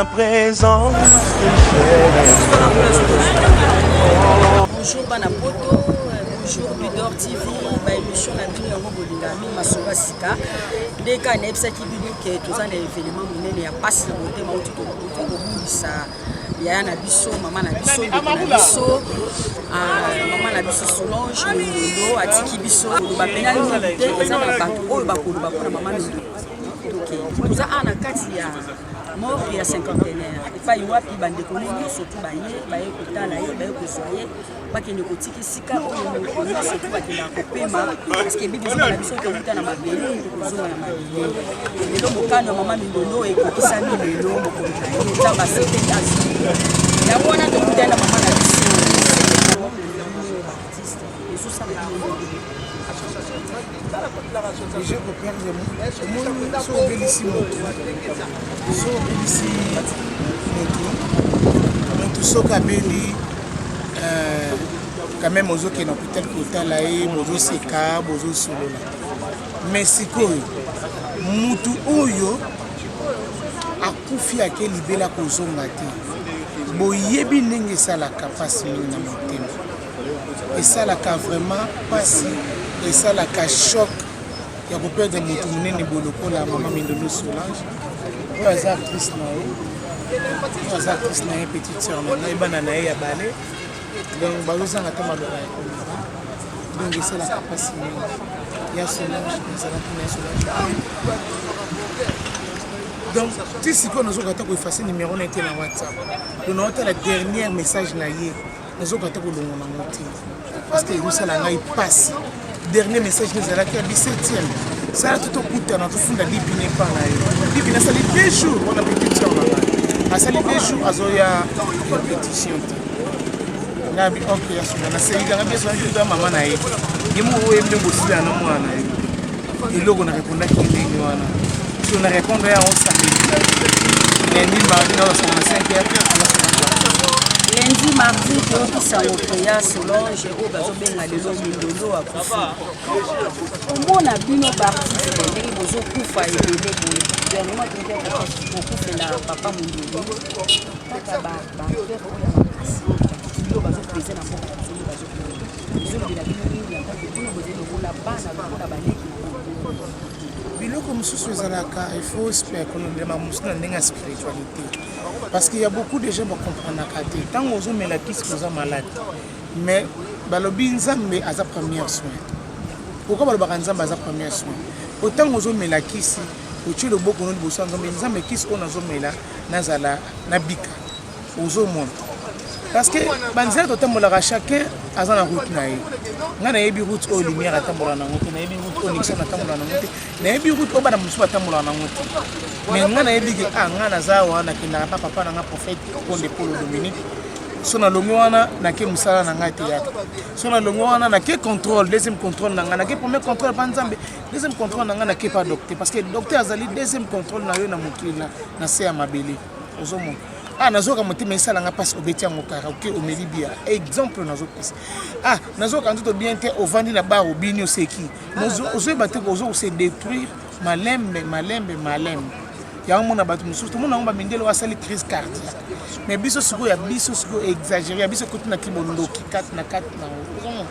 Ta présence que j'aime. Bonjour bana poto, bonjour Bidor TV, ba émission na bino yango bolinga mi masolo ya sika. Nde kaka nayebisaki bino ke toza na événement monene ya pasi na motema oyo tokobungisa yaya na biso, mama na biso, ndeko na biso, mama na biso Solange Mindondo atiki biso. Koloba pena mingi te, eza na bato oyo bakoloba mpona mama Mindondo. Tokei toza awa na kati ya morgue ya cinquantenaire epai wapi bandeko ne nyonso tu baye baye kotala ye, baye kozwa ye, bakende kotika esika oyo moto nyonso tu bakendaka kopema, parce que Bible ezoba na biso towuta na mabele, tokozonga na mabele. Lelo mokano ya mama Mindondo ekokisami lelo mokolo na ye, Nzambe asepeli azwi yango wana. Tokutani na mama na biso artiste, ezosala bino ndenge? Déjà koperdre, omoni, so obelisi motu, so obelisi motu, motu soki abeli, quand même ozokende hôpital kotala ye, bozoseka, bozosolola. Mais sikoyo mutu oyo akufi, ake libela, kozonga te. Boyebi ndenge esalaka mpasi mingi na motema, esalaka vraiment mpasi, esalaka choc ya koperdre motu monene boye lokola mama Mindondo Solange. Oyo aza actrice na ye, oyo aza actrice na ye, petite sœur na ngai, bana na ye ya bale. Donc bazozanga ata maloba ya koloba. Donc esalaka mpasi mingi. Ya Solange ezalaki na Solange. Donc ti sikoyo nazoka ata koeffacer numéro na ye te na WhatsApp. Donc naotala dernier message na ye, nazoka ata kolongo nango te, parce que ezosala ngai mpasi. Dernier message ezalaki ya 17e sala to tokutana, tofunda dipine epa na ye. Dipine asali 2 jours wana, petite sœur na ngai asali 2 jours azoya répétition te. Ngabi ok, yasuka naselikanga biso ya mama na ye, ye moko oyebi nde bosila na mwana na ye. Eloko na répondaki ndenge wana, so na répondre yango samedi, lundi, mardi nazosanga na 5 heures. Lundi, mardi toyoki sango ke ya Solange oyo bazobenga lelo Mindondo akufi. Omona bino baartiste ndenge bozokufa ebele boye. Gouvernement toyoki kokufela papa Mindondo, kaka baacteur oyo ya makasi oyo bazopese na mboka na biso nde bazokende. Ezolobela bino nini en tant que bino bozali lokola bana, lokola baleki na bango? Biloko mosusu ezalaka, il faut kolondela mosusu na ndenge ya spiritualité, parce que y a beaucoup de gens bacomprenaka te. Ntango ozomela kisi, oza malade, mais balobi Nzambe aza première soin. Pourquoi balobaka Nzambe aza première soin? Po ntango ozomela kisi, otie loboko no liboso ya Nzambe: Nzambe, kisi oyo nazomela, nazala nabika. Ozomona, parce que banzela totambolaka, chacun aza na route na ye. Ngai nayebi route oyo Lumière atambolaka nango te, nayebi route oyo Nixon atambolaka nango te, nayebi route oyo bana mosusu batambolaka nango te. Mais ngai nayebi ke ah, ngai naza awa, nakendaka pa papa na ngai, prophète Konde Polo Dominique. So nalongi wana, nake mosala na ngai théâtre. So nalongi wana, nake contrôle, deuxième contrôle na ngai. Nake premier contrôle pa Nzambe, deuxième contrôle na ngai nake pa docteur, parce que docteur azali deuxième contrôle na yo na mokili, na se ya mabele. Ozomona, ah, nazoyoka motema esalanga mpasi, obeti yango kara, oke omeli bia. Exemple nazopesa, ah, nazoyoka nzoto bien te, ovandi na bar, obini, oseki, ozoyeba te ozo kose détruire malembe malembe malembe. Yango mona bato mosusu, tomona yango, bamindele oyo asali crise cardiaque. Mais biso sikoyo, ya biso sikoyo exagéré, ya biso ekoti na kibondoki kati na kati na yango.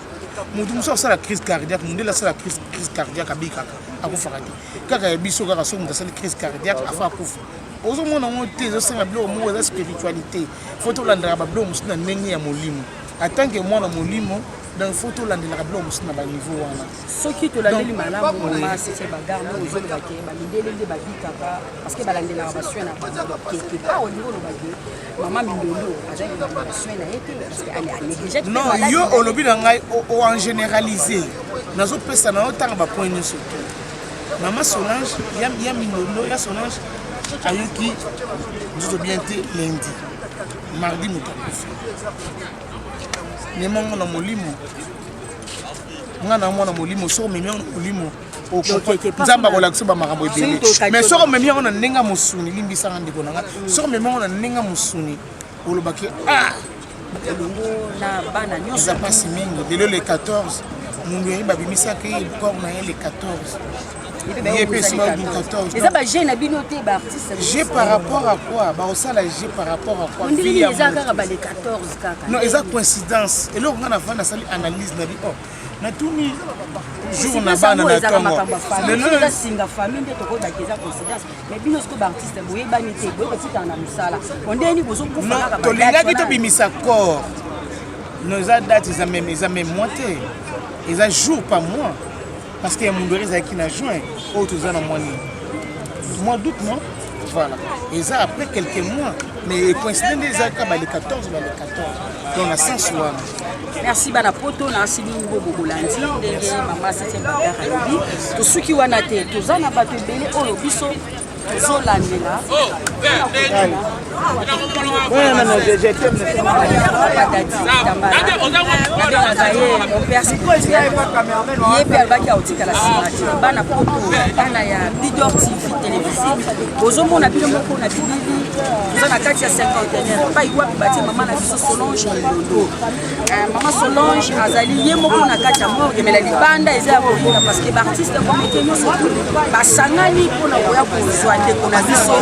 Motu mosusu asala crise cardiaque, mondele asala crise cardiaque, abikaka, akufaka te. Kaka ya biso kaka, soki moto asali crise cardiaque, afa akufa. Ozomona yango te. Ezosenga biloko moko eza spiritualité. Faut tolandelaka babiloko mosusu na ndenge ya molimo. En tant que mwana molimo, donc faut tolandelaka biloko mosusu na baniveau wana. Soki tolandeli malamu, mama Sete Bagar, nde ozoloba ke bamindele nde babikaka parce que balandelaka basoin na bango. Quelque part olingi oloba ke mama Mindondo azali kolanda basoin na ye te, parce que anégligeaki. Non, yo olobi na ngai en généralisé. Nazopesa na yo ntanga bapoint nyonso te. Mama Solange ya Mindondo, ya Solange, ayoki nzoto bien te lundi, mardi moto akufi. Memango na molimo, nga na mwana molimo. Soki omemi yango na molimo, Nzambe akolakisa bamakambo ebele. Mais soki omemi yango na ndenge ya mosuni, limbisanga ndeko na nga, soki omemi yango na ndenge ya mosuni, olobaki ah. Elongo na bana nyonso. Eza mpasi mingi. Lelo le 14, mundu yaye babimisaki corps na ye le 14. Ye mpe soki 14. Eza ba jeu na bino te, ba artiste. Jeu par rapport à quoi? Bakosala jeu par rapport à quoi? Ondiri nini eza kaka ba le 14 kaka? Non, eza coïncidence. Eloko nga nafandi, nasali analyse na bi, oh, natuni jour na bana na tongo. Lelo eza singa famille nde tokoyebaki eza coïncidence, mais bino sikoyo baartiste boyebani te, boye kotutana na mosala ondeni bozokufa kaka. Tolingaki tobimisa corps. Non, eza date, eza même mois te, eza jour, pas mois, parce que ya Mundweri ezalaki na juin. Oyo toza na mois nini? Mois d'août, non? Voilà, eza après quelques mois, mais coïncide nde eza kaka bale 14, bale 14, donc na sens wana. Merci bana poto na asili bobo bolandi ndenge mama septième bagarre alobi. Tosuki wana te, toza na bato ebele oyo biso tozolandela. Badadi Tambala, ye mon père spirituel, ye mpe alobaki aotikala nsima te. Bana poto, bana ya Bidor TV télévision, bozomona bino moko na bilili, toza na kati ya cinquantenaire epai wapi batie mama na biso Solange Mindondo. Mama Solange azali ye moko na kati ya morgue, mais na libanda eza ya koyinda, parce que baartiste comédien nyonso basangani mpona koya kozwa ndeko na biso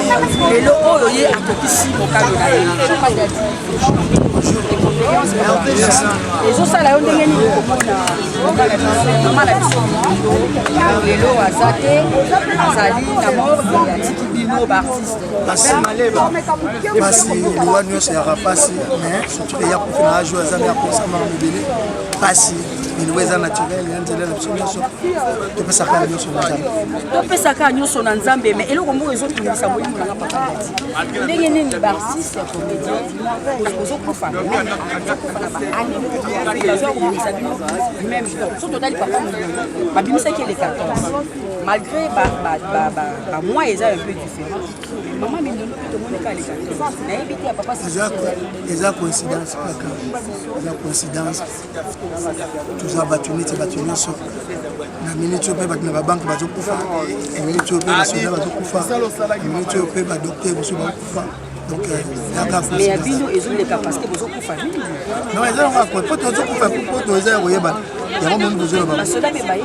lelo oyo ye akokisi mokano na ye. Ezosala yo ndenge nini komona mama na biso lelo aza te, azali na morgue, atiki bino baartiste? Pasi, liwa nyonso yaka pasi, mais surtout eya kufi na age oyo aza nde akosamaka mobele pasi. Liwa eza naturel ya nzela na biso nyonso, topesaka nyonso na Nzambe. Topesaka nyonso na Nzambe, mais eloko moko ezotungisa molimo nanga, papa Dadi, ndenge nini baartiste ya comédien ozokufa, ozokufa na baannée moko, bazwa kobimisa bino même so? Totali papa Molongo, babimisaki le 14, malgré bamois eza un peu différent. Mama Mindondo mpe tomoni kaka le 14. Nayebi te ya papa. Eza coïncidence kaka, eza coïncidence. Toza bato neti bato nyonso. Na minute oyo mpe bato na babanke bazokufa, na minute oyo mpe basoda bazokufa, na minute oyo mpe badocteur mosusu bazokufa, donc yaka. Mais ya bino ezoleka parce que bozokufa mingi. Non, eza yango po tozokufa, po toza ya koyebana, yango moni bozoloba. Basoda mpe baye.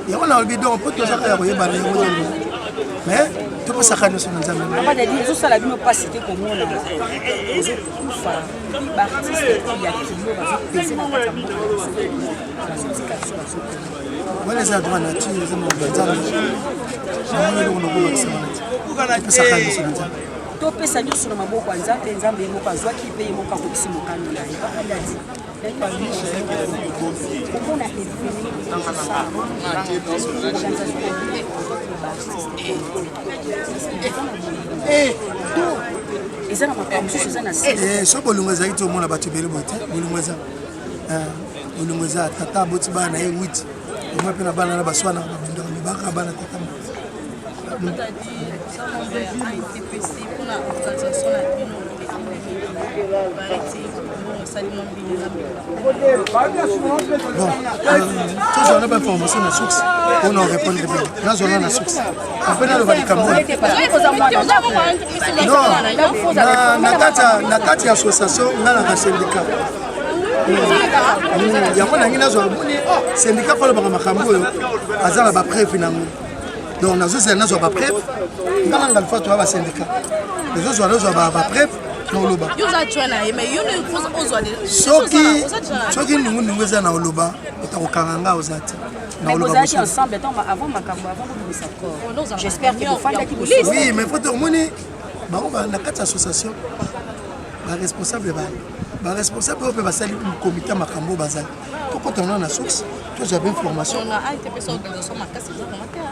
Yango nalobi, donc po tozaka ya koyebana, yango ozoloba, mais topesaka nyonso na Nzambe. Papa Dadi, ezosala bino mpasi te komona ozokufa, baartiste ya kilo bazopese na kati ya mboka na biso, bazotika biso, bazokoma? Wana eza droit nature, eza makambo ya Nzambe. Namoni eloko nakolakisa wana te, topesaka nyonso na Nzambe. Topesa nyonso na maboko ya Nzambe. Nzambe ye moko azwaki mpe ye moko akokisi mokano na ye. Papa Dadi, komona événement organisation na bino, eza na makambo mosusu eza na se. So bolingo ezalaki te, omona bato ebele boye te. Bolingo eza, bolingo eza. Tata aboti bana na ye 8, omoi mpe na bana na baswana, babundaka, mibaka bana tata. ANTPC mpona organisation na bino bareti osali mwa mbini na Bon, tozwa na bainformation na source mpona répondre bien. Nazwa na source ape naloba likambo. Non, na kati ya association nga naka syndicat yango nangi nazwa moni syndicat fo alobaka makambo oyo aza na bapreuve nango. Donc nazozela nazwa bapreuve. Nga nanga alfa, toya basyndicat, nazozwa nazwa bapreuve na oloba. Soki ndungu eza na oloba, otakokanga nga oza te. Bozalaki ensemble avant makambo, avant bobimisa corps. J'espère que bofandaki. Oui, mais faut omoni bango na kati ya association, baresponsable, baresponsable oyo mpe basali komite makambo oyo bazali. Tokɔtana na source, tozwa ba information.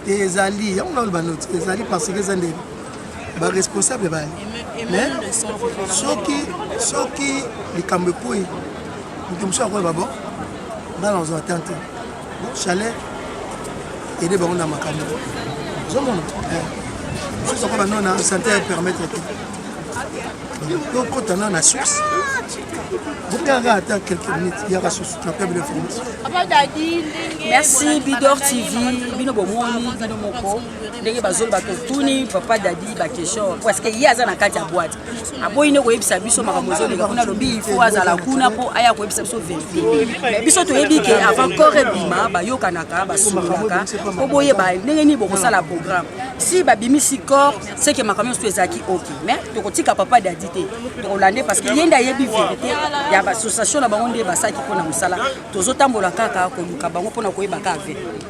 Ezali yango naloba noti, ezali parce que eza nde baresponsable bali. Mais soki likambo ekwei, moto mosusu akoyeba. Bon, nga nazwa temps te. Bon, chaleur ede bango na makambo ozomona mosusu akoba no na santé ya permettre te. Tokota na na source. Bokaka ata quelques minutes yaka susu napia bino information. Merci Bidor TV, bino bomoni bino moko ndenge bazoloba totuni papa Dadi ba question parce que ye aza na kati ya boîte aboyi nde koyebisa biso makambo ezoleka kuna alobi il faut azala kuna mpo aya koyebisa biso verité mais biso toyebi ke avant corps ebima bayokanaka basololaka mpo boyeba ndenge nini bokosala programme si babimisi corps ce que makambo nyonso ezalaki ok mais tokotika papa Dadi te tokolande parce que ye nde ayebi verité ya baassociation na bango nde basalaki mpo na mosala tozotambola kaka koluka bango mpo na koyeba kaka verité.